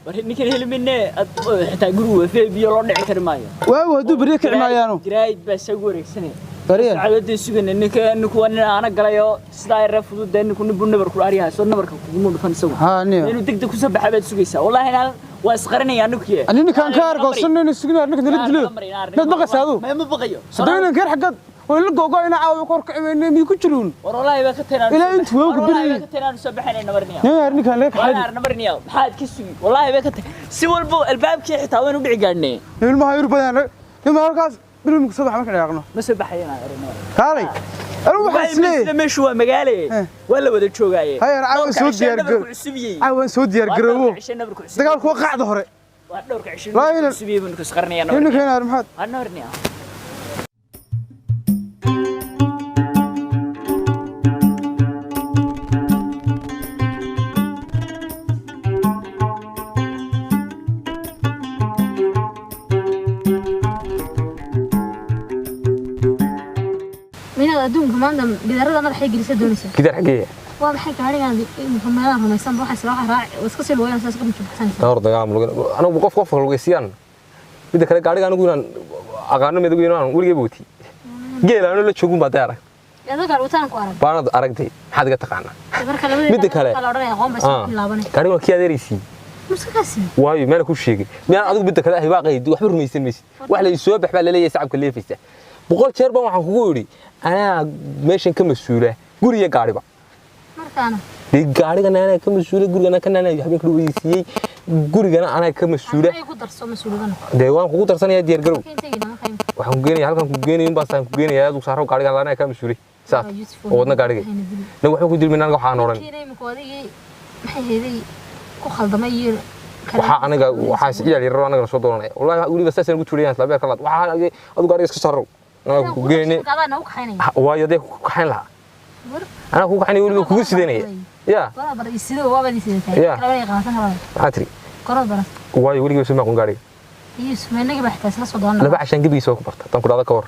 War ninkan heli minne xitaa gurigu waa feebiyo loo dhici kari maayo. Waagu hadduu beriyo kici maayaano. Jiraayid baa isagu wareegsanaya. Beriyo? Saacadadii sugana ninka ninku waa nin aana galay oo sidaa yaree fudud dee ninku ninbuu nabar ku dhaaryahay soo nabarka kuguma dhufan isagu. Haa, niyo. Inuu degdeg kusoo baxa baad sugaysaa. Wallaahi inaan waa isqarinaya ninkuye. Ani ninkaan ka argoosanno inuu sugnayo ninka nala dilo. Mad baqaysaa aduu? Ma baqayo. Haddaba inaan keer xaggaad waa la googo ina caawa kor kici weyne miyuu ku jiruun? War wallaahi baa ka taynaan. Ilaa intuu waagu Wallaahi beriyey. baa ka taynaan soo baxaynay nabarniya. Nin yar ninkaan laga kaxay. Wallaahi nabarniya. Maxaad ka sugi? Wallaahi baa ka tay. Si walba albaabkii xitaa waynu dhici gaadhnay. Ilmaha yar badan. Ilmaha halkaas bilum ku soo baxa markaan dhaqno. Ma soo baxayaan arrinaa. Kaalay. Anigu waxaan isleeyahay. Meeshu waa magaale. Waa la wada joogaaye. Hay, caawa soo diyaar garow. Caawa soo diyaar garoobo. Dagaalku waa qacda hore. Waa dhowrka cisho. Laa ilaaha. Cusub yey banu isqarinayaa. Ninka inaar maxaad? Waa nabarniya. Minaad adduunka maanta gidaarada madaxay gelisa doonaysaa. Gidaar xaggee? Waa maxay gaarigan imika meelaha rumaysan waxa isla waxa raaci oo iska sii lugeynaysaa iska mujubaxsanaysaa. Dhowr dagaal lugeyn. Anigu qof qof lugeysiyaan. Midda kale gaariga anigu inaan aqaano midowga inaan weligayba wati. Geel aanu la joogun baa arag. Adoo gaar wataan ku arag. Baanad aragtay maxaad iga taqaanaa? Marka labada Midda kale. la odhanaya aqoon bay soo laabanay. Gaariga waa kii adeeraysiiyey. Muska kaasi. Waayo meel ku sheegay. Miyaan adigu midda kale ahi baaqay waxba rumaysan maysid. Wax la soo bax baa la leeyahay sacabka leefaysa. 100 jeer baan waxaan kugu yidhi anaa meeshan ka mas'uula guriga gaariba. Markaana Dee gaarigana anaa ka mas'uula gurigana kan anaa habeenka dhaweysiiyey gurigana anaa ka mas'uula. ay ku darso mas'uuliyadana. Dee waan kugu darsanayaa diyaar garow. Keen tegina markaa imika. Waxaan ku geenayaa halkan ku geenayo baan saan ku geenayaa adigu saaro gaarigan anaa ka mas'uulay. Saas oo wadna gaariga. Na waxba ku dilmin anaga waxaan oran. Kiina imika adigii maxay heeday ku khaldamay iyo Waxa aniga waxa is ciyaar yar anaga soo dooranaya. Wallahi waliba saas aan ugu tuurayaan isla beer kalaad. Waxa adigu gaariga iska saaro. Anaga ku geenay. Qadana u kaxaynaya. Waayo dee ku kaxayn lahaa. War Anaa ku kaxaynaya waliba kugu sidanaya. Ya. Waa bar isido waa badi sidatay. Ya. Kala way qaatan rabaa. Maxaa tiri? Korod bara. Waayo weligiiba soo maaqon gaariga. Yusuf meelnaga baa xitaa isla soo doonaa. Laba cashaan gebigiisa waa ku barta. Tan ku dhacda ka hor.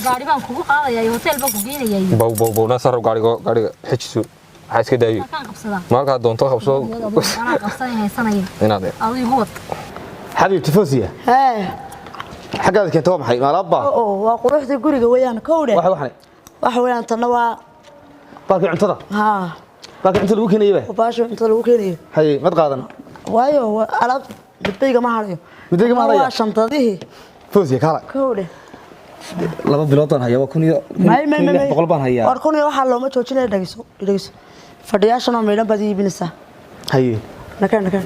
Gaari baan kugu qaadayaa iyo hotel baan ku geynayaa iyo. Bow bow bow na saaro gaariga gaariga xijiso. Waxaa iska daayo. Markaan qabsadaa. Maalkaa doonto qabso. Anaa qabsanay haysanaya. Inaad Adigu igu wad. Xabiibti Fawziya. Hee. Xaggaad keentay waa maxay? Maalaabba. Oo waa quruxda guriga weeyaan kowdhe. Waxa waxan. Waxa weeyaan tanna waa baalkii cuntada. Haa. Baalkii cuntada lagu keenayay ba. Baasha cuntada lagu keenayo. Haye, mad qaadan. Waayo alaab midbayga ma harayo. Midbayga ma harayo. Waa shantadihii. Fawziya kaala. Kowdhe. 2 bilood baan hayaa waa 1600 baan hayaa. War 1000 waxa looma joojinaya dhageyso, dhageyso. Fadhiyaashan oo meelan baad iibinaysaa. Haye. Nakan nakan.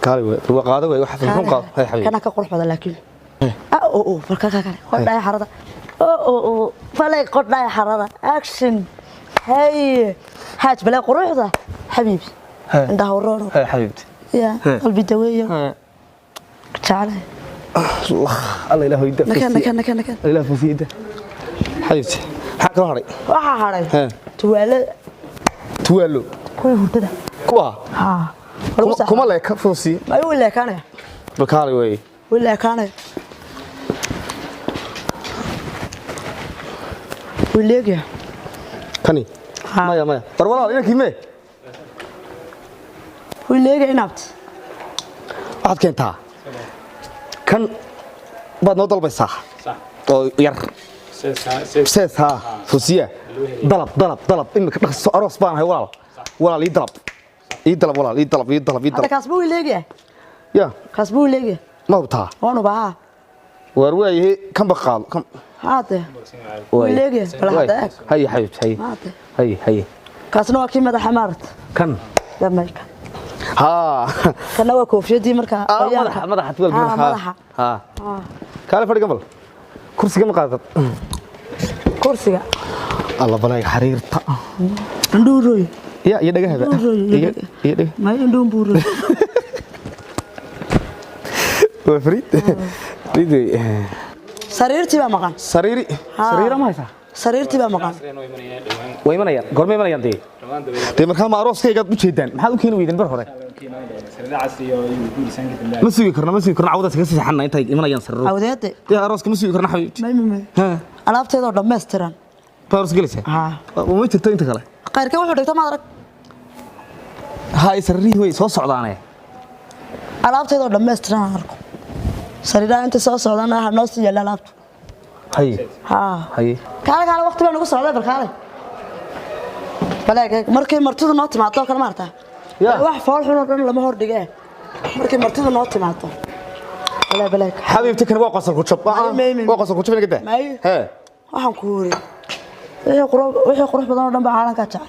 Kaala way, waa qaado way waxa xun qaado. Haye xabiib. Kana ka qurux badan laakiin. Ah oo farka ka kale. Qodhay xarada. Oo falay qodhay xarada. Action. Hey. Haaj balay quruxda xabiib. Indhaha warooro. Haye xabiibti. Ya, qalbi daweeyo. Jecelahay. Allah, Allah ilaahu ida. Nakan nakan nakan nakan. Allah ilaahu fiida. Xabiibti, maxaa kala haray? Waxa haray. Tuwaalo. Tuwaalo. Kuwi hurdada. Kuwa? Ha. Kuma leeka Fawziya. Ma uu leekaanaya? Bakaali way. Wuu leekaanaya. Wuu leegaya. Kani? Maya maya. War walaal inankii mee? Wuu leegaya inaabta. Waxaad keentaa. Kan baad noo dalbaysaa. Oo yar. Sees ha. Fawziya. Dalab dalab dalab imika dhaqso aroos baan ahay walaal. Walaal ii dalab. Ii dalab walaal ii dalab ii dalab ii dalab. Hadda kaas buu leegaya. Ya. Kaas buu leegaya. Ma hubtaa? Waan ubaa. War waayahay kan ba qaado kan. Haade. Wuu leegaya bal hadda eeg. Haye xabiibti haye. Haade. Haye haye. Kaasna waa kii madaxa maarta. Kan. Damayka. Haa. Kana waa koofiyadii markaa madaxa madaxa tuwal madaxa. Haa. Kaale fadhiga bal. Kursiga ma qaadad. Kursiga. Alla balay xariirta. Indhuuroy. Ya iyo dhagahada. Iyo iyo dhag. Ma indhuun buuroy. Waa Fariid. Fariid. Sariirtii baa maqan. Sariiri. Sariira ma haysaa? Sariirtii baa maqan. Way imanayaan. Goorma imanayaan dee? Dee markaa ma arooskaygaad u jeedaan. Maxaad u keeni weydeen bar hore? Ma sugi karno, ma sugi karno. Cawdaas kaga sii saxanna intay imanayaan sariiro. Cawdeede. Dee arooska ma sugi karno xabiibti. May may. Alaabteedoo dhammaystiran. Baa aroos gelaysaa? Haa. Ma jirto inta kale? Qayrka wuxuu dhigtay ma arag. Haa, sariirihii way soo socdaane. Alaabteedoo dhammaystiran aan arko. Sariiraha inta soo socdana ha noo sii yaalla alaabtu. Haye. Haa. Haye. Kaale kaale waqti baa nagu socday bal kaale. Baleeg markii martidu noo timaado kale maarta. Wax fool xun oo dhan lama hor dhigee. Markii martidu noo timaado. Baleeg baleeg. Xabiibti kan waa qosol ku jab. Waa qosol ku jab inaga daa. Hee. Waxaan ku yiri wixii qurux badan oo dhan baa caalamka jecel.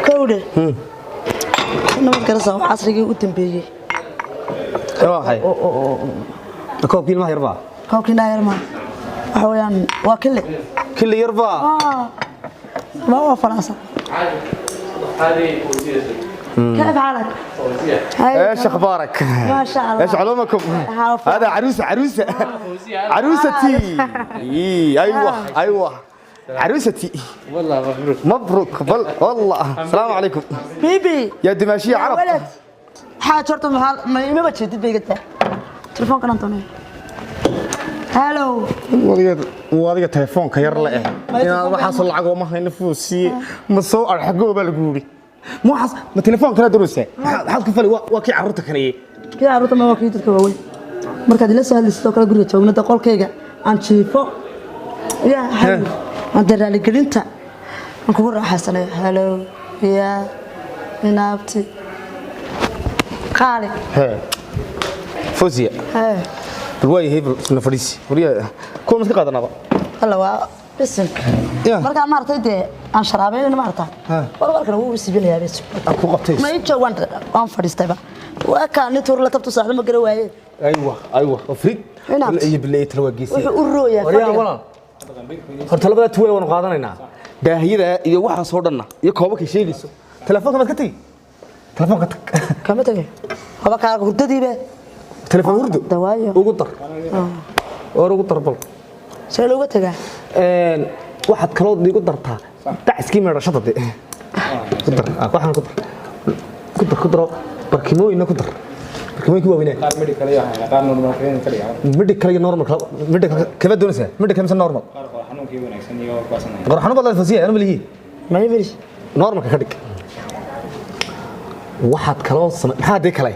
Kowde. Nabad garasa casrigii u dambeeyay. Waa maxay? Koobkii ilmaha yar baa. Koobkii ilmaha yar ma. Waxa weeyaan waa kille. Kille yar baa. Ma waa Faransa. كيف حالك؟ ايش اخبارك؟ ما شاء الله. ايش علومكم؟ هذا عروسه عروسه عروستي. ايوه ايوه عروستي. والله مبروك مبروك والله. السلام عليكم بيبي يا دمشقية عرب. ولد حاجة شرطة ما بتشدد بيقتها تليفون كان أنطوني. هلو wadiga telefoonka yar la eh inaad waxaas lacag uma hayno fuusiye ma soo arxago baa lagu yiri ma waxaas ma telefoon kala daruusa maxaad ku fali waa kii carruurta kanayay kii carruurta ma waa kii dadka waaweyn markaad ila soo hadlaysid oo kale guriga joognada qolkayga aan jiifo yaa xabiib aan dee raaligelinta aan kugu raaxaysanayo. Halo yaa inaabti qaali fuusiye hee bal waa yahay na fadhiisi wariya kuwa ma iska qaadanaba alla waa bisinka markaan maaragtay dee aan sharaabeynayno maaragta warwarkana wuu siibinayaa bes ku qabtay ma ii joog waan fadhiistayba waa kaa nin tuur la tabtu saaxdo ma gara waaye. aywa aywa afrid iyo bilay tala waa geesi wuxuu u rooyaa fadhiga walaal horta labada tuweel waan qaadanaynaa daahiyada iyo waxaas oo dhanna iyo koobabka sheegayso telefoonka maad ka tagi telefoonka tag kama tagay haba kaa hurdadiibe telefoon hurdo dawaayo ugu dar oo ugu dar bal see looga tagaa waxaad kaloo igu dartaa daciskii meedhashada de ku dar waxaan ku dar ku dar ku daro barkimooyinna ku dar barkimooyinkii waaweynaa qaar medical iyo qaar normal medical iyo normal medical kaba doonaysaa medical mise normal qaar xanuunkii wanaagsan iyo kuwaasna qaar xanuun baad fasiya anuma lihi ma yimid normalka ka dhig waxaad kaloo maxaa dee kale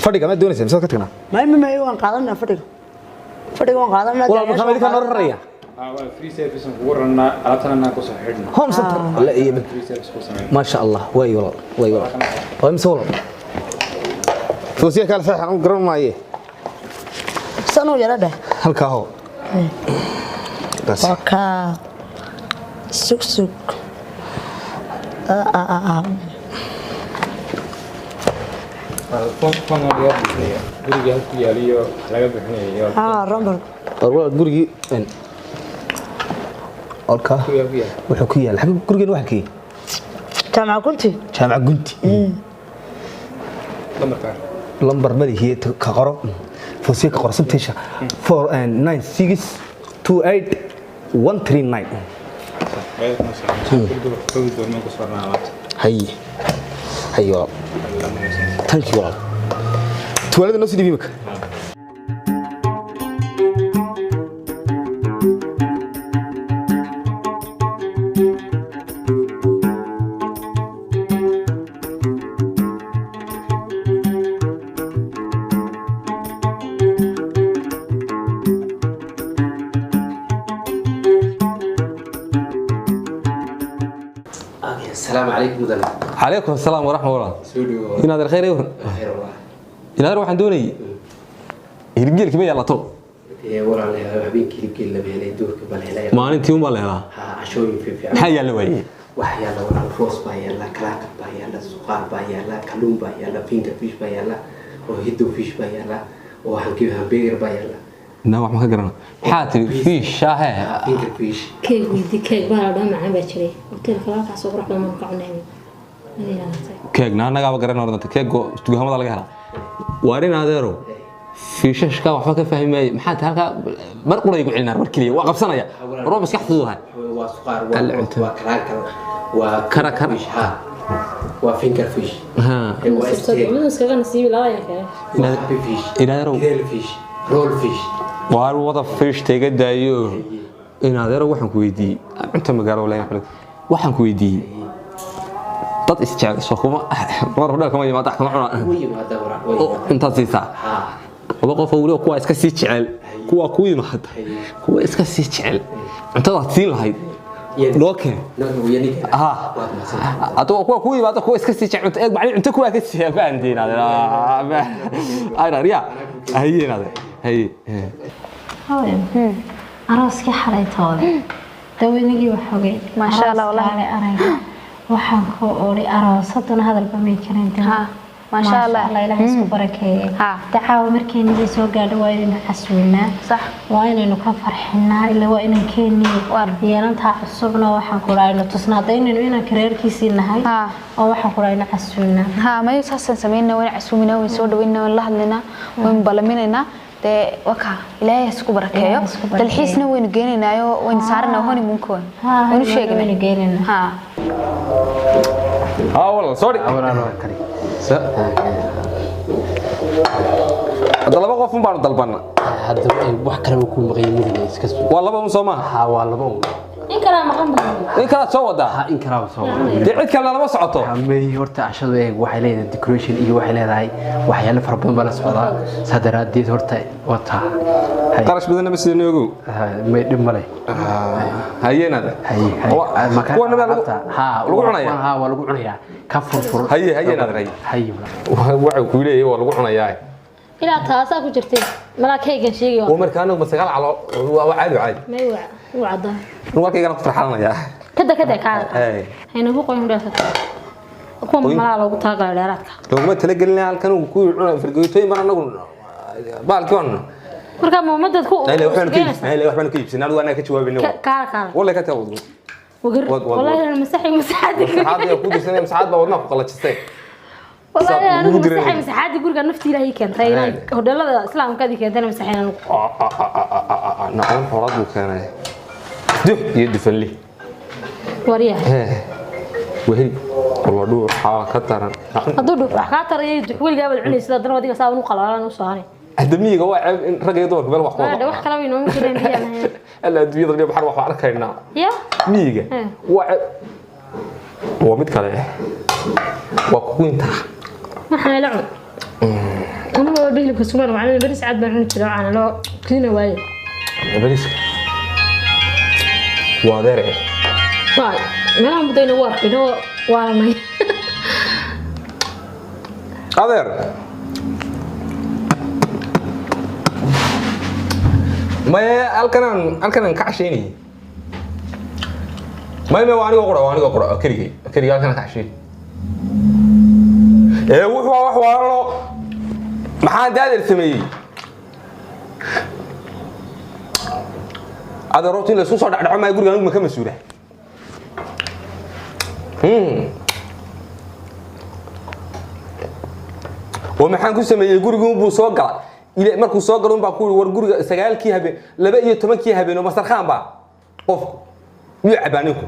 fadhiga ma doonaysaa mise ka tagnaa ma waan qaadanaa fadhiga fadhiga waan qaadanaa walaal markaa idinkaa noo raraya waa free service aan kugu rarnaa alaabtana anaa kusoo xidhna home center la iyo ma sha Allah way walaal way walaal waa mise walaal fawsiya kale sax aan garan maaye sanuu yara dheh halkaa ho waa kaa sug sug guriga halku yaaliyo laga bixinayo romber walaal gurigii halkaa wuxuu ku yaal xagga gurigeen waa halkee jaamaca gunti jaamaca gunti lambar malihiye ka qoro fawsiya ka qoro sabteesha 496 28139 haye haye walaal thank you walaal tuwaalada noo sii dhiib imika السلام عليكم مدن. عليكم السلام ورحمة الله. إن هذا الخير يورن. خير والله. إن هذا waxaan doonayay hilibgeelka ma yaalato. Ee walaalayaal habeenkii hilibgeel la helay doorka bal helay. Maalintii uma la helaa. Ha cashooyin fiican. Maxaa yaala waayay? Wax yaala walaal roos baa yaala, kalaakad baa yaala, suqaar baa yaala, kalluun baa yaala, finger fish baa yaala, oo hiddo fish baa yaala, oo halkii hamburger baa yaala. Na wax ma ka garana. Maxaa tiri fish shaahe? Finger fish. Keeg weydi keeg baa la dhan macaan baa jiray. Hoteelka halkaas oo qurux badan baan ka cunay. Keegna annagaaba garan ordanta keego dukaamada laga helaa. Waar in adeero fiishashka waxba ka fahmi maayo maxaa tahay halkaa mar qura igu celinaa mar keliya waa qabsanaya warba maskax fududahay Waa suqaar, waa roos, waa kalaakad, waa Kara kara. fish, ha. Waa finger fish. Ha. Waa steak. Iskaga nasiibi laba ayaa kale. Waa happy fish. In adeero Grill fish. Roll fish. waar wada fish tega daayo in adeero waxaan ku weydiiyey cunta magaalo leeyahay waxaan ku weydiiyey Dad isjecel soo kuma mar hore kama yimaada kama cunaan. Way yimaada walaal, way yimaada. Intaad siisaa laba qof oo weliba kuwa iska sii jecel, kuwa ku yimaada, kuwa iska sii jecel cuntadaad siin lahayd loo keen. Hadda kuwa ku yimaada, kuwa iska sii jecel cunto eeg macallin cunto kuwa ka sii fahantiin adeer. Ya haye adeer, haye. Arooskii xalay toole daweynigii waxoogay. Maasha Allah, wallahi. Arayga waxaan ku ori aroosaduna hadalba may karin. Maasha Allah. Ilaahay isku barakeeyey. Dacaawa markeenigii soo gaadho waa inaynu xasuulnaa, waa inaynu ka farxinaa, ilaa waa inaan keenii yeelantaa cusubna waxaan ku dhaayno tusnaa hadda inaynu inaan reerkiisii nahay oo waxaan ku dhaayno xasuulnaa. Ha, mayo saasaan sameynaa, waan casuuminaa, waan soo dhaweynaa, waan la hadlaynaa, waan balaminaynaa. Dee waka Ilaahay isku barakeeyo. Ilaahay isku barakeeyo. Dalxiisna waynu geenaynaayo, waynu saaranaa honeymoonka, waynu sheegnaa. Waynu geenaynaa. Ha walaal, sorry. Hadda laba qof un baanu dalbanna. Hadda wax kaleba ku maqan mudane iska soo. Waa laba un soo maaha? Ha, waa laba un. In kalaa maqan badan. In kalaad soo wadaa? Ha, in kalaa soo wadaa. Dee cid kalena lama socoto. May, horta cashadu eeg waxay leedahay decoration iyo waxay leedahay waxyaalo fara badan baa la socdaa, saa daraaddeed horta wataa. Qarash badanna ma siino, ogow. May, dhib male. Hayeenada kuwana baa lagu cunaya. Ha, waa lagu cunayaa, ka furfur. Haye, hayeenada, haye. Haye. Waxa ku leeyahay waa lagu cunayaa. Ilaa taasaa ku jirtay malaa kaygan sheegay. Oo marka anagu ma sagaal calo waa caadi caadi. May, waa wuu caddaa. Warkaygana ku farxalanayaa. Kada kada kaa haynagu qoyn dheerta kuwa malaa loogu talagalay dheeraadka. Looguma talagelin halkan uu ku cunay fargeetooyin baan anagu baalkii baan. Marka muumadaad ku Waxbaanu ka iibsanay, waxbaanu ka iibsanay, anigu anaa ka jawaabinay. Kaala kaala. Wallahi ka taawado. Wagar wallahi ana masaxay masaxaadi. Masaxaadi ku dirsanay, masaxaad baa wadnaha ku qalajistay. Wallahi anigu masaxay masaxaadi guriga nafti Ilaahay keentay inaan hodhalada islaamkaadii keentay masaxay anigu. Naqon xoolaad buu keenay, dux iyo dufanli. Wariya. Wehel walla dhuur xaa ka daran. Hadduu dhuux wax kaa tarayay, dux weligaa baad cunaysid, haddana adiga saa unu qalaalan u saaray. Hadda miyiga waa ceeb in rag iyo dumarku meel wax ku wada. Wax kale way nooma jireen biyaan. Alla adduunyada iyo baxar wax arkaynaa. Ya miyiga waa ceeb, waa mid kale, waa kugu intaa. Waxaan ila cun anigu waa hilibka sugan, waxaan bariis cad baan cuni jiray, waxaan loo kiina waaye. Bariiska waa adeere. Waa meelaha mudayna waa arkayno waalanay. Adeer, maye, halkanaan ka cashaynayay. May may, waa anigoo qura, waa anigoo qura, keligay keligay halkanaan ka cashaynay. Ee wuxuu waa wax waalano, maxaa daadeer sameeyey? Adeer, horta in laisku soo dhacdhaco maayo guriga, anigu ma ka mas-uula. Oo maxaan ku sameeyey? Gurigii buu soo gala, markuu soo galo baa ku war guriga 9-kii habeen, 12-kii habeen oo masarkhaan baa qofku miyuu cabaa ninku?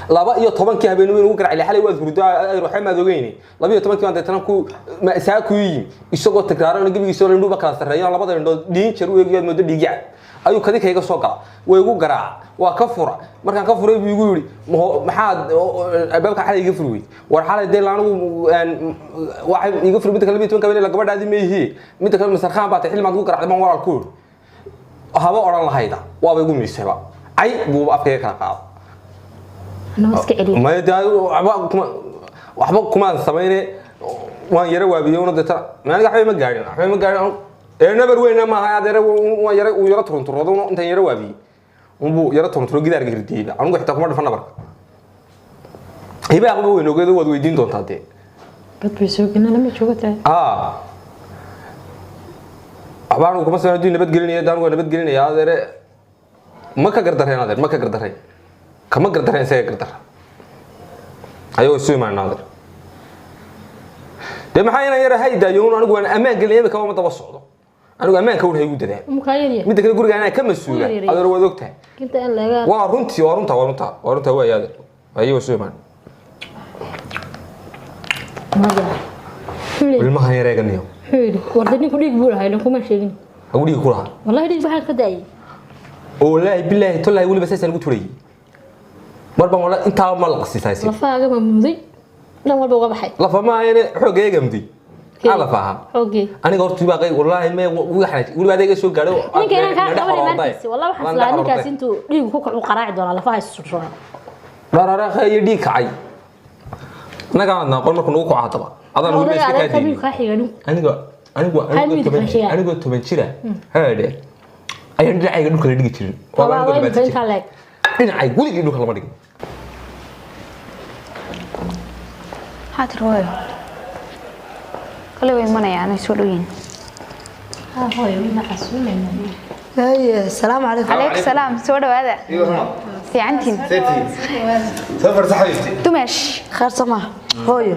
12-kii habeen inuu ugu garacay xalay waad hurdaa adeer, waxba maad ogeyni. 12-kii baan deetana ku saa ku yimi isagoo takraaran, gebigiisa oo indhuba kala sarreeyo, labada indhood dhiin jar u eegayaad moodo dhiigyac ayuu kadikayga soo gala, way igu garaaca, waa ka fura. Markaan ka furay buu igu yidhi, maxaad albaabka xalay iga furi weyd? War xalay dee anigu waxay iga furi midda kale 12-ka habeen gabadhaadii ma ihi, midda kale masarkhaan baa tahay, xilli maad igu garacday baan walaal ku yidhi. Haba odhan lahayda waaba igu miisayba, cay buuba afkayga kala qaada. Maya dee waxba kumaan samayne, waan yara waabiyey una deetana aniga waxba ma gaadhin, waxba ma gaadhin. Ee nabar weyna maaha adeere, waan yara uu yara turunturoodo intaan yara waabiyey unbuu yara turunturo gidaarka hirdiyeyba, anigu xitaa kuma dhufan nabarka. Hibaaqba weyn ogeedo, waad weydiin doontaa dee. Bad bay soo gelina lama joogo tahay. Waxba anigu kuma sameyn, haddii nabadgelinaya dee anigu waa nabadgelinaya adeere. Ma ka gardareen adeer, ma ka gardareen, kama gardareen, isaga gardara ayagoo isu imaana adeer. Dee maxaa inaan yara haydaayo anigu waan ammaan gelinaya, imika ma daba socdo anigu, ammaanka un haygu dadaal. Midda kale guriga anaa ka mas-uula adeer, waad ogtahay. Waa runtii, waa runta, waa runta, waa runta, waa adeer, ayagoo isu imaan. Ilmahan yareeganiyo. Muxuu yidhi? Warda ninku dhiig buu lahaa, ilan kuma sheegin. Hagu dhiig ku lahaa. Wallahi dhiig baxaan ka daayay. Oo wallaahi bilaahi tollaahi weliba saasaan ugu turayay mar baan, wallaahi intaa ma la qasiisay. Lafahaaga ma muday. Dhan walba uga baxay. Lafa ma ahayne xoogayga mdi. Lafa ahaa. Xoogii. Aniga horta baa qayb wallaahi me wuu xanaaj. Weliba adeega soo gaadhay. Ninka inaan kaa qabanay maarkiisi. Wallah waxaan islaa ninkaas intuu dhiigu ku kacu qaraaci doonaa lafaha isu sursoona. Dhararaqa iyo dhiig kacay. Annaga aan noqon markuu nagu kaco haddaba. Adaan weliba iska kaa diiday. Aniga anigoo 10 jira. Haadhe. Ayaan dhinacayga dhulka la dhigi jirin. Waa anigoo 20 jira. Dhinacayga weligii dhulka lama dhigin. Maxaa tiri hooyo? Kale way imanayaan, ay soo dhow yihiin. Hooyo, wayna casuumaynaa. Haye, salaamu calaykum. Calaykum salaam, soo dhawaada. Fiicantiin. Safar saxabiibti. Dumash. Khayr sama. Hooyo.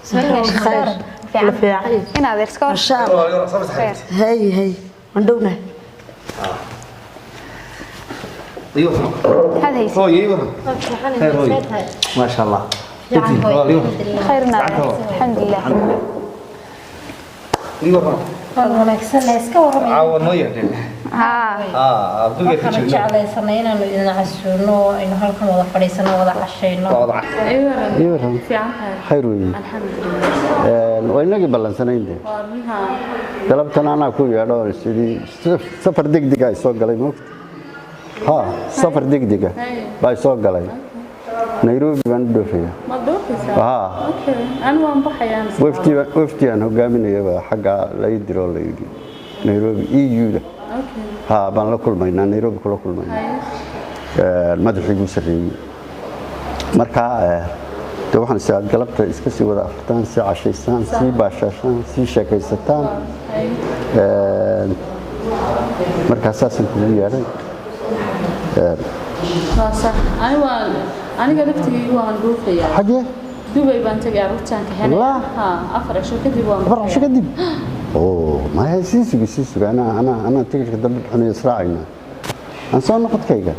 Khayr. La fiican. Inaad iska war. Masha Allah. Haye, haye. Waan dhownahay. Maxaad haysid? Hooyo, ii waran. Khayr hooyo. Maasha Allah. Khayrna, alxamdulilah. Ii waran. Waan wanaagsan, iska warramay. Caawa noo yeedheen. Haa. Abduga ka Waxaan joogno. jeclaysanay inaanu idin casuuno, aynu halkan wada fadhiisano, wada cashayno. Ii waran. Khayr weeye. Waa inagii ballansanayn dee. Galabtan anaa ku yeedho oo is idhi safar degdeg ah soo galay moogta. Ha, safar degdeg ah baa soo galay. Nairobi baan u dhoofayaa. Ma dhoofaysaa? Haa. Okay, anigu waan baxayaa. Wafdi aan hogaaminayaba xagga la ii diro la yidhi Nairobi EU-da. Okay. Ha, baan la kulmaynaa, Nairobi kula kulmaynaa. Madaxii ugu sarreeyey. Marka dee waxaan is aad galabta iska sii wada afurtaan, sii cashaysaan, sii baashaashaan, sii sheekaysataan. Markaa saasaan kugu yeedhay. Waa sax. Anigu waan aniga laftigaygu waan dhoofayaa. Xagee? Dubai baan tagay carruurtaan kaxeynaya. Haa, 4 cisho kadib waan 4 cisho kadib? Oo, maya sii sugi, sii sugi. Anaa tikidhka dambe bixinayo israacaynaa. Aan soo noqodkayga.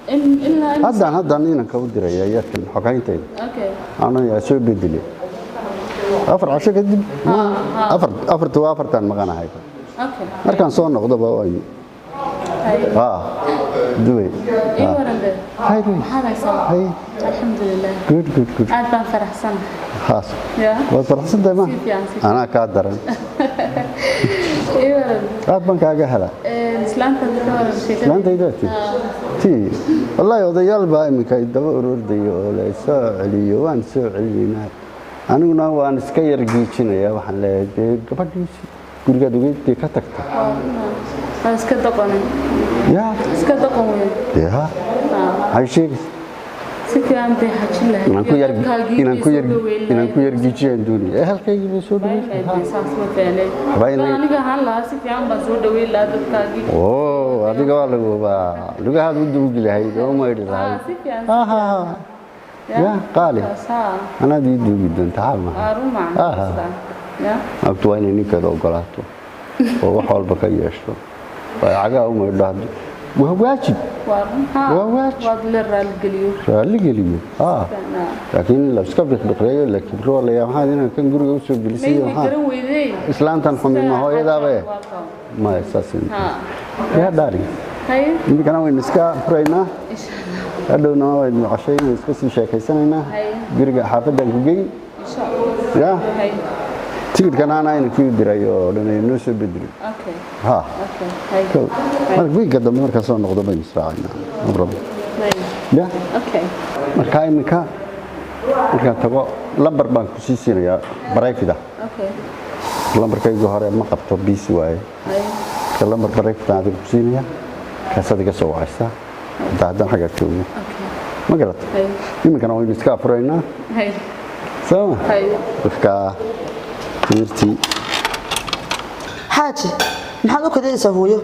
Ilaa Haddaan inanka u diraya yarkan xogayntayda. Okay. Anaa soo bedelay. 4 cisho kadib? Afarta waa afartaan maqanahay. Okay. Markaan soo noqdoba waa haa, Dubai. Ii waran dee. Khayr weeye. Maxaad haysaa? Haye. Alxamdulilah. Good, good, good. Aad baan faraxsanahay. Haas. Yeah. Waad faraxsan tahay ma? Si fiican, si fiican. Anaa kaa daran. Ii waran. Aad baan kaaga helaa. Islaantaada ka waran sheekada. Islaantayda tii. Tii. Wallaahi odayaal baa iminka i daba ururdaya oo la soo celiyo, waan soo celinaynaa. Aniguna waan iska yar giijinayaa, waxaan leeyahay dee gabadhiisi gurigaad ogeyd ka tagtay. Waa iska doqonay. Yaa. Iska doqon weyn. Dee haa. Maxay sheegaysaa? Si fiican bay xajin lahayd. Inaan ku yar giijiyaan doonaya. Ehelkaygii bay soo dhaweyn. Saas ma fiicnay. Waxba inay- Aniga ahaan lahaa si fiican baan soo dhaweyn lahaa dadkaagii. Oo, adiga waa lagu hubaa. Lugahaad u duugi lahayd oo maydhi lahayd. Si fiican. Haa. Ya, qaali. Haa. Anaad ii duugi doonta xaal maaha. Waa run macna. Ya. Naagtu waa inay ninkeeda ogolaato oo wax walba ka yeesho. Oo cagaha u maydho hadda. Waa waajib. Waa run. Haa. Waa waajib. Waad la raaligeliyo. Raalli geliyo. Haa. Laakiin la iska biqbiqreeyo, la kibro, la yaa maxaad inaan kan guriga u soo gelisay May maxaa? garan weydey. Islaantan xumi ma hooyadaaba? Maya saas. Haa. Yaa darling. Haye. Iminkana waynu iska furaynaa. Insha Allah. Hadhowna waynu cashaynaa, iska sii sheekaysanaynaa. Haye. Guriga xaafaddaan ku geyn. Insha Allah. Yaa. Haye. Tikidhkana anaa inankii u diray oo dhan ay noo soo bedelay. Okay. Ha. Okay. Haye. Kow. Marka wiigga dambe markaan soo noqdo baynu israacaynaa. No problem. Haye. Ya. Okay. Marka iminka markaan tago lambar baan ku sii siinayaa private ah. Okay. Lambarkaygu hore ma qabto busy waaye. Haye. Marka lambar private aan adiga ku siinayaa. Kaasaad iga soo wacaysaa. Haddaan xagga joogo. Ma garat? Haye. Iminkana waynu iska afuraynaa. Haye. Soo ma? Haye. Marka timirtii Xaaji, maxaad u kadinaysaa hooyo?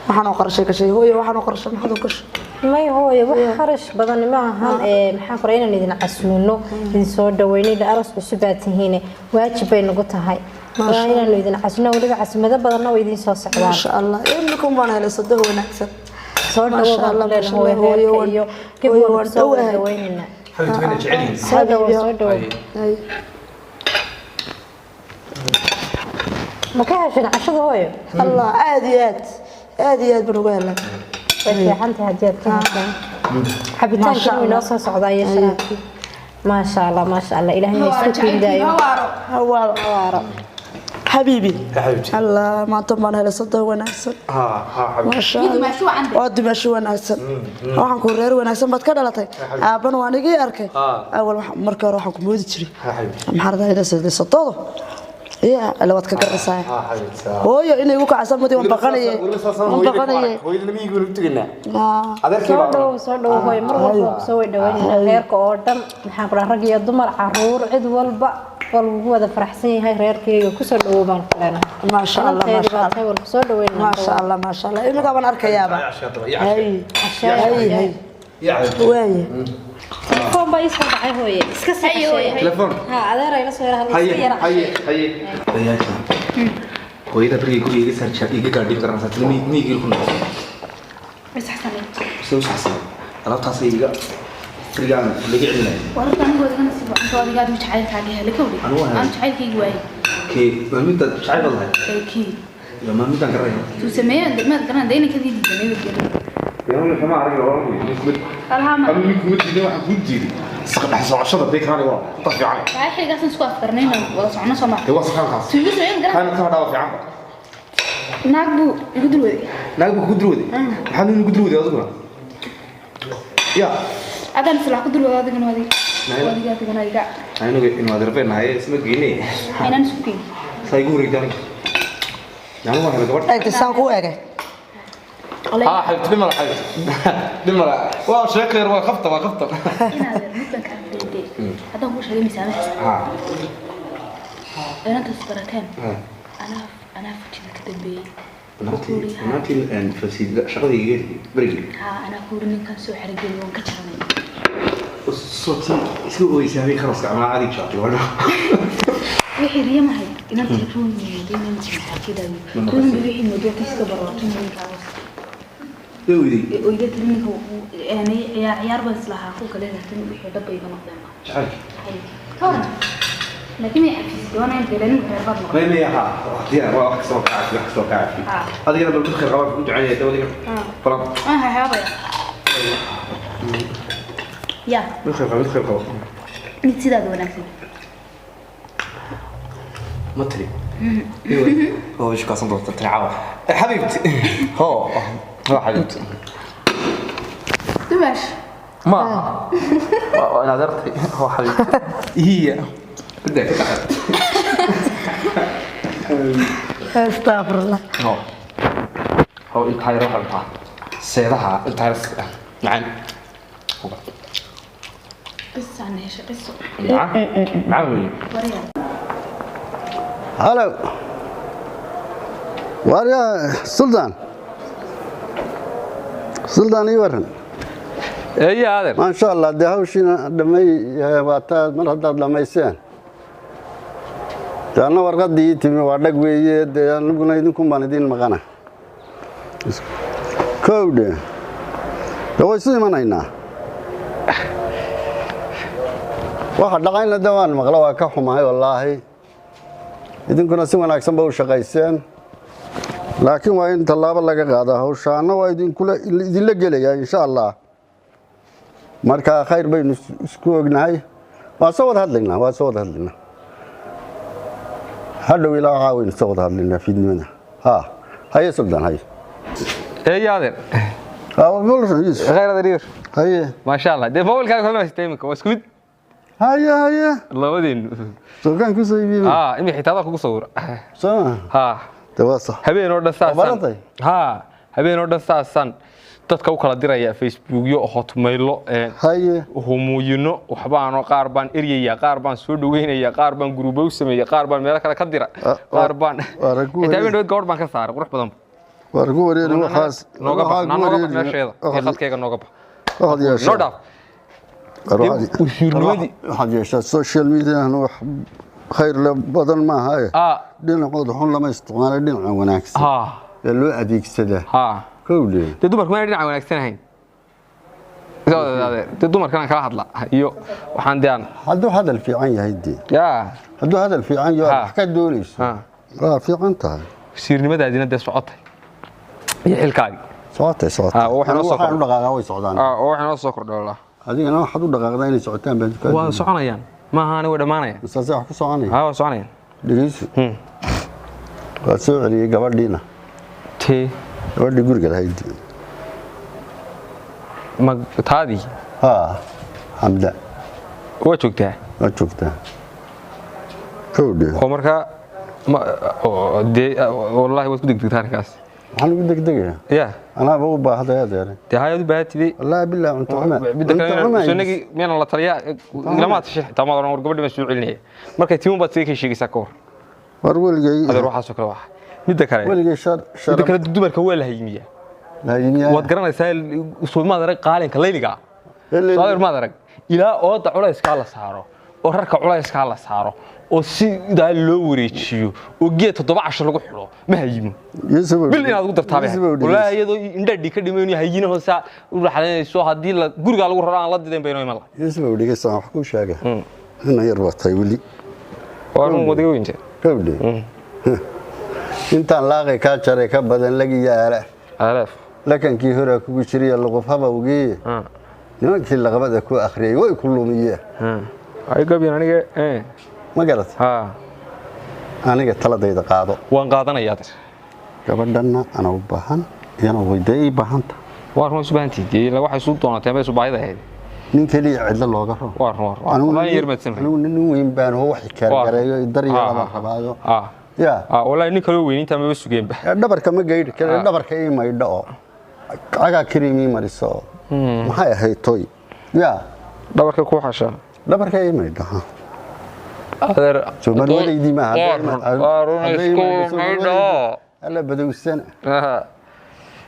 Waxaan oo qarashay gashay hooyo, waxaan oo qarashay maxaad u gashay? May hooyo, wax kharash badan ma ahan. Maxaan qoray inaan idin casuuno, idin soo dhaweynay, aroos cusub aad tihiin, waajib bay nagu tahay. Waa inaanu idin casuuno, weliba casuumado badanna way idin soo socdaan. Masha Allah, imika baan helay sado wanaagsan. Soo Masha dhawow baan Allah, leenahay masha Allah, hooyo, hooyo, iyo hooyo, gabadha waan soo dhowahay. dhaweynayna. Xabibti wayna jecel yihiin. Soo dhawow, soo dhawow. Haye. Ma ka hesheen cashada hooyo? Allah, aad iyo aad, aad iyo aad baan uga helay. Way fiican tahay haddii aad ka hesheen. Cabitaanka inoo soo socdaa iyo sharaabkii. Maasha Allah, maasha Allah, ilaahay ha isku kiindaayo. Hawaaro hawaaro. Xabiibi, allah, maanta baan helay soddon wanaagsan. Maasha Allah, waa dimasho wanaagsan. Waxaan ku reer wanaagsan baad ka dhalatay. Aabbana waan igii arkay. Awal markii hore waxaan ku moodi jiray maxaa rabtaa soddoodo ya ila waad ka garaysaa hooyo inay igu kacsan mudi, waan baqanayay, waan baqanayay. Soo dhow, soo dhow hooy, mar walba waan kusoo dhaweynayna reerka oo dhan. Maxaan ku dhahaa, rag iyo dumar, caruur, cid walba waa lagu wada faraxsan yahay. Reerkayga kusoo dhawow baan ku leenahay. Maasha Allah, maasha Allah. Waan kusoo dhaweynaa. Maasha Allah, maasha Allah, iminka baan arkayaaba. Hay hay hay, waaye. Telefoon baa ii soo dhacay hooye, iska sii casheeya. Telefoon? Ha, adeer ayla soo yara hadla, iska yara casheeya. Hooyada berigay guriga iga saar iga gaadhin garanaysaa tili miyigii ku noqon soo saxsan alaabtaasay iga berigaan laga celinaya. Wararka anigoo igana sii wacanto, adiga aad jacaylkaaga helay kawdhi. Anigu waan helay. Aan jacaylkaygi waayey. Kee waa middaad jacayl baad lahayd? Ee, kii waa midaan garanaya. Tuu sameeyeen maad garan daynankadii diidanay gerin. Kuma diidan, waxaan kuu diiday iska dhex socoshada day kaani waa inta fiican. Waxay xilligaasan isku afkarnay inaan wada socono, soo maa? Dee waa saxankaas. Tuu igu sameeyeen garan. Kaana ka hadhaa fiicanba. Naag buu igu dul waday. Naag buu kugu dul waday? Maxaad nin ugu dul waday adiguna ya? Adaan islaa ku dul wada, adigana adiga adiga adigana adiga. Anigu inu adeer nahay isma geynay. Aynaan isku geyn. Saa igu wareegtay aniga anigu waan helay gabadh. Eegtay saan ku eegay. ها حبيبتي، دمر حبيبتي دمر، واو شكر، وقفت وقفت. Inaad muddan kaa fayday haddaan kuu sheegay misaamaxaysa? ها. Inanta isbarateen anaa anaa fujida ka dambeeyey. Naantii fasiid shaqadii iga berigii. Haa, anaa kuuri ninkan soo xerigeliy, waan ka jaranay. Sootii iska ooysa habeen kharaska ama caadi jaatay wala. Wixii riya mahay inantii ruun mooday inantii maxaakidayo ruunbi wixii mooday iska barooto ninkaas. Oyday. Oyda tiri ninka yani ciyaar ciyaar baan islahaa ku kale, laakiin wixii dhab bay iga noqdeen. Jacaylki. Kawaran laakiin may cafisay doonaan deelaanin reer baad noqon. ما ما ها diyaar, waa wax soo kacay, wax soo kacay. Adigana bal khayr qabaa ku ducaynaya adiga falan. Waan hayaabaya ya. Mid khayr qaba, mid khayr qaba. Mid sidaada wanaagsan. Ma tiri هو ايش قاصد تلعب حبيبتي هو هو حبيبتي. Dumaash. ما انا درتي هو حبيبتي هي بدك. Astafurlah. هو هو انت هاي روح انت سيرها انت هاي نعم. Qisa aan heshay, qiso. نعم نعم. Waryaa. Halo. Waarya Sultan. Sultan, ii waran. Eeya adeer. Maasha Allah, dee hawshiina dhamay waa taa mar haddaad dhammayseen. Dee anna warqaddii ii timi waa dhag weeye, dee aniguna idinkun baan idiin maqana. Kowdhe. Dee way isu imanaynaa. Waxa dhaqayna de waan maqla, waa ka xumahay wallaahi. Idinkuna si wanaagsan ba u shaqayseen, laakiin waa in tallaabo laga qaadaa hawsha. Anna waa idinkula idinla gelayaa insha Allah. Marka khayr baynu isku ognahay, waan soo wada hadlaynaa, waan soo wada hadlaynaa hadhow ilaa waxaa waynu soo wada hadlaynaa fiidnimada. Ha haye Suldaan, haye. Eeya adeer. Yusuf. Khayr adeer. Haye. Maasha Allah, dee mobilkaaga kala haysatay iminka waa isku mid. Haye haye. Labadeenu sulkaan ku soo iibiyey. Haa, imika xitaa adaa kugu sawira. Soo ma? Haa. Dee waa sax. Habeen oo dhan saasaan. Baratay? Haa, habeen oo dhan saasaan dadka u kala diraya facebookyo, hotmailo, haye, humuuyino, waxbaanoo qaar baan eryaya, qaar baan soo dhaweynaya, qaar baan guruubo u sameeya, qaar baan meelo kale ka dira, qaar baan xitaa habeen dhaweed gabadh baan ka saaray qurux badan. Waar ku wareeri waxaas. Nooga bax waxaa ku nooga bax wareeri. Meesheeda iyo khadkayga nooga bax. Waxaad yeeshaa. Noo dhaaf. Waxaad yeeshaa social mediahna wax khayr le badan maaha e dhinacooda xun lama isticmaalo, dhinaca wanaagsan ee loo adeegsadaa kowdhe. Dee dumarku mayna dhinaca wanaagsan ahayn? Dee dumarkan aan kala hadla iyo waxaan dee aan Hadduu hadal fiican yahay dee ya. Hadduu hadal fiican yahay wax ka doonayso waa fiican tahay. Wasiirnimadaadina dee socotay iyo xilkaagii. Socotay, socotay. Waxay noo soo Waxaan u dhaqaaqaa way socdaan. Oo waxay noo soo kordhay wallah. Adigana waxaad u dhaqaaqdaa inay socotaan baan dukaan. Waa soconayaan, maaha ani way dhammaanayaan. Saasay wax ku soconaya. Haa, waa soconayaan. Dhegeyso, waa soo celiyey gabadhiina. Tee? Gabadhii guriga lahayd. Ma taadii? Haa, Xamda. Waa joogtaa? Waa joogtaa, kowdhe. Oo markaa ma oo dee wallaahi waad ku degdegtaa arrinkaas. Maxaan ugu degdegayaa? Ya. Anaaba u baahday, adeere. Dee hayaad u baahatide. Wallaahi bilaa cunto xuma. Midda kale, sunnagii miyaan la taliyaa lama tashay xitaa maad oran war gabadhi baan soo celinaya markay timun baad sidee ka sheegaysaa ka hor. War weligay. Adeer, waxaasoo kale waxa midda kale. Weligay shar. Midda kale, dumarka waa la hayimiyaa. Lahayimiyaa. Waad garanaysaa, soo maad arag qaalinka layliga? Soo adeer maad arag ilaa ooda culayskaa la saaro oo rarka culayskaa la saaro oo sidaa loo wareejiyo oo geed 7 casho lagu xidho ma hayimo. Bil inaad ugu dartaa bay ahayd. Wallaahi iyadoo indhaadhi ka dhimayno hayina hoosa u raxlanayso haddii la gurigaa lagu raro aan la didayn bayno iman lahay. Yuusuf, dhegeyso, wax kuu sheega. Ina yar batay weli. Waa run, wadiga weynta. Kowdhe, intaan laaqay kaa jaray ka badan lagi yaala. Alaaf. Lakankii horaa kugu jiriya luquf habawgii. Nimankii laqabada ku akhriyay way ku lumiyeen. Ay gabyan aniga. Ma garat? Aniga taladayda qaado. Waan qaadanayaa, adeer. Gabadhanna ana u baahan, iyana way dee ii baahanta. Waa run, isu baahantiid waxay isu doonateen bay isu baahida ahayd. Nin keliya cidlo looga rabo. Waa run, waa run. Wallaahi yar maadsan. Anigu nin weyn baan oo wax kaargareeyo daryeela baan rabaayo. Ya. Wallaahi nin kaloo weyninta maba sugeenba. Dhabarka ma gaydhi kale, dhabarka ii maydho oo cagaa kariim ii mariso oo maxay ahayd toy ya. Dhabarka ku xashaa. Dhabarka ii maydho. Adeer. Soomaalidaydii maaha. Waa run, isku maydho. Alla badowsana.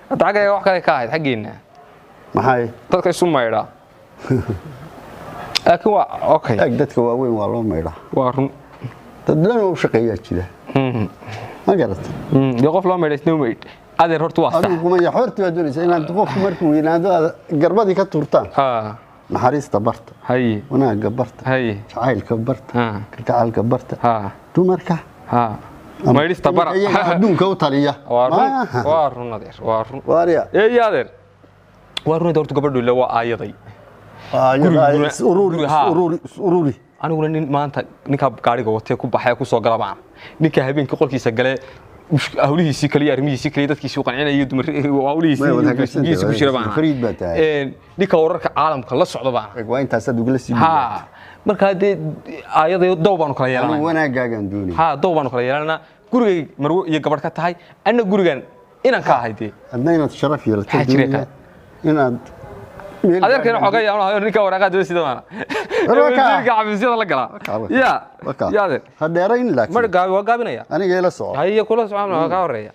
Hadda xaggayga wax kale ka ahayd xaggeenna. Maxay? Dadka isu maydhaa, laakiin waa okay. Ag dadka waaweyn waa loo maydhaa. Waa run. Dad dhan oo u shaqeeyaa jira, ma garata? Dee qof loo maydha isna u maydh, adeer, horta waa sax. Adigu kuma yaxoorti baad doonaysaa inaad qofku markuu weynaado aad garbadii ka tuurtaan. Naxariista barta. Haye. Wanaagga barta. Haye. Jacaylka barta. Kalgacalka barta. Dumarka maydhista bara. Iyaga adduunka u taliya. Waa run, waa run, adeer, waa run. Waarya. Ee adeer, waa run. Horta gabadhu ila waa aayaday. Ururi, ururi, ururi. Aniguna nin maanta ninkaa gaariga watee ku baxay ku soo gala baan ninka habeenkii qolkiisa gale hawlihiisii kaliya, arrimihiisii kaliya, dadkiisii u qancinaya, dumar hawlihiisii ku jira baan. Fariid baa tahay. Ninka wararka caalamka la socda baan. Waa intaasaad ugula sii. Ha, marka dee aayadayo dow baanu kala yeelanaa. Wanaagaagaan doonay. Ha, dow baanu kala yeelanaa. Gurigay marwo iyo gabadh ka tahay, anna gurigan inaan ka ahay dee. Adna inaad sharaf yeelato. Maxaa jira kale? Inaad adeerkayna xogay aan ahayo ninka waraaqaha daba sida maana wasiirka xafiisyada la galaa ya ya adeer. Ha dheerayn laakiin. Mar gaabi waa gaabinaya. Aniga ila soco. Haye, kula socon waa ka horeeya.